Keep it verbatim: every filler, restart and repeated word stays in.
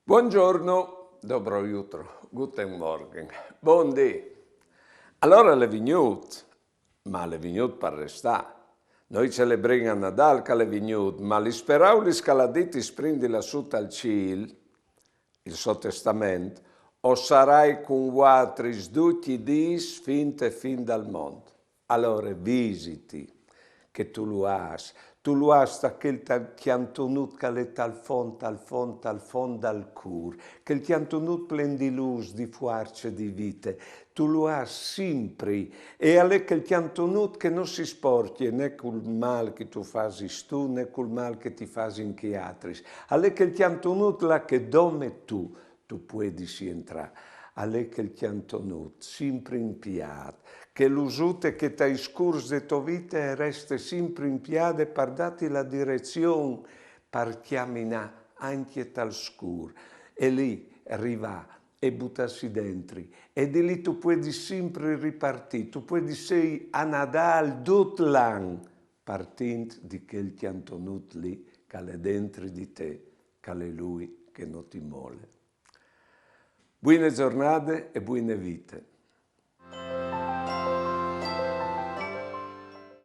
Buongiorno, dobro jutro, guten Morgen, bundì. Alora l'è vignût, ma l'è vignût par restâ. Nô celebrìn a Nadâl che l'è vignût, ma lis peraulis che al à dit il Sprint di lassù tal cîl, il so testament: «O sarai cun vuatris ducj i dîs fin te fin dal mont». Alore visiti che tu lu âs, tu lu âs ta chel tal cjantonut che al è tal font, tal font, tal font dal cûr, chel cjantonut plen di lûs, di fuarce, di vite, tu lu âs simpri, e al è chel cjantonut che no si sporcje né cul mâl che tu fasis tu, né cul mâl che ti fasin chei altris. Al è chel cjantonut là che dome tu tu puedis jentrâ. Al è chel cjantonut simpri impiât, che lu sute che tai scûrs de tô vite e reste simpri impiade par dâti la direzion, par cjaminâ ancje tal scûr, e li rivâ e butâsi dentri, e di li tu puedis simpri ripartî, tu puedis sei a Nadâl dut l'an, partint di chel cjantonut li che al è dentri di te, che al è lui che no ti mole. Buine zornade e buine vite.